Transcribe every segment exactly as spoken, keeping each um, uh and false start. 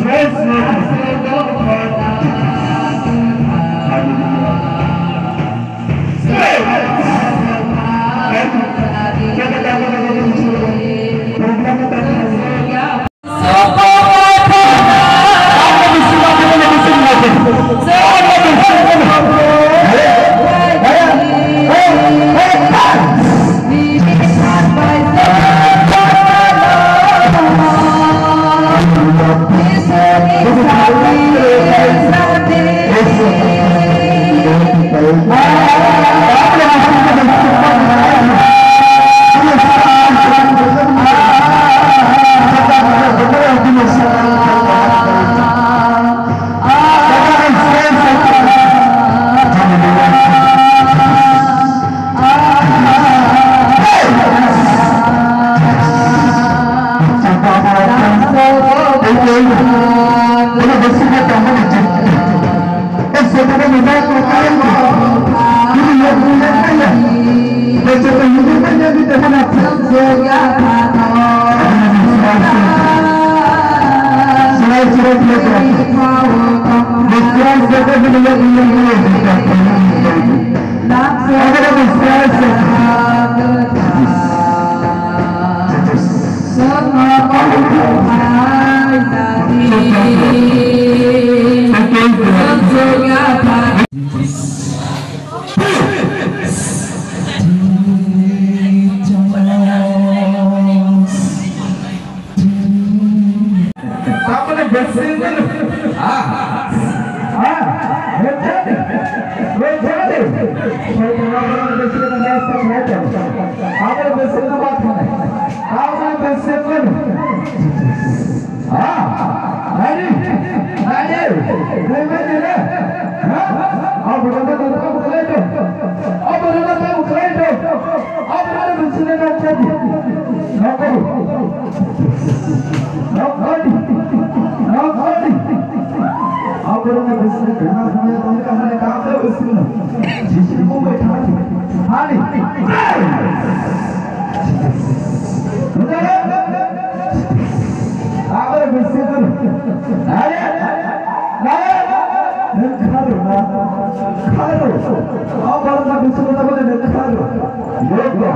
Hallelujah. Tamani besi kan? Ah, ah, rejadi, rejadi. Tamani besi kan? Ah, nani, nani, nani, nani, ha? Aborok no tamo khlai do. Aborok no tamo khlai do. Aborok no bisina no khlai do. No khlai do. No khlai do. No khlai do. Aborok no bisina no khlai do. No khlai do. No khlai do. Jisini mumbai thani. Thani. Agar bisi kan? Are, are, nang kharo na, kharo. Abar na bisi kan, nang kharo. Yoga.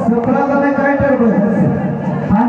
Sebelah mana kain terbaik? Hai.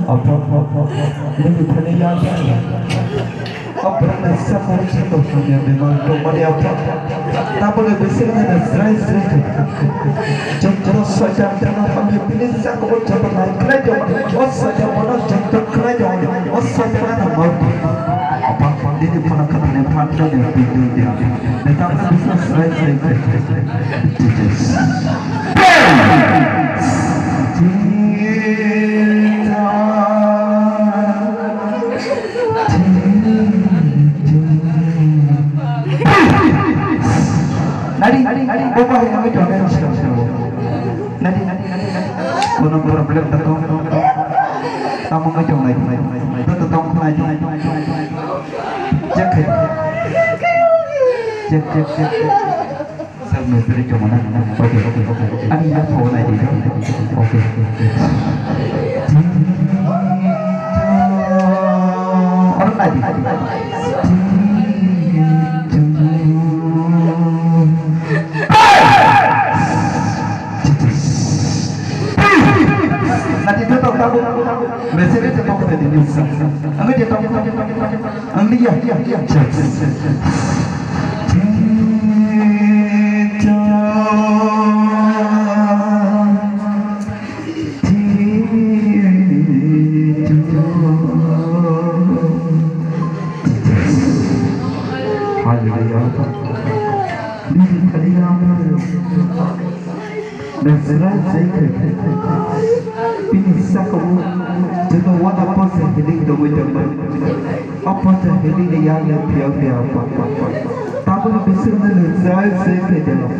Apa, apa, apa, apa. Ini bukannya yang O borok ni sakao chikon hamya bemar tongmani apha. Tamoni bising nini srai srai khe. Joto soitan tongma hamya bini sakao joto nai khlai tongmani. O soitan bono joto khlai tongmani. O soitan ano mau. Apa nini phano khatini phan tongya bini dia. Tamoni bising srai srai khe. Nadi, nadi, nadi, bobo hai nangwi tong nai sila sila. Nadi, nadi, nadi, nadi. Kono problem ta tong. Tamo ngai tong nai, nai, nai, nai. Tong, tong, nai, nai, nai, nai. Check hai. Check, check, check, check. Sir, mistri chomana. Okay, okay, okay, okay. Ani yak phone nai di. Okay, okay, okay. Orang nai di. Nadi to to tabu. Mistri to to nai di. Ami to to. Ang liya, liya, liya. Hallelujah. Bini thani rang. Nang srai srai khe. Bini sakao joto uana posa healing tongwi tongma. O posa healing ni yang yang phiya phiya pa pa pa. Tabukni bising no nang srai srai khe tongma.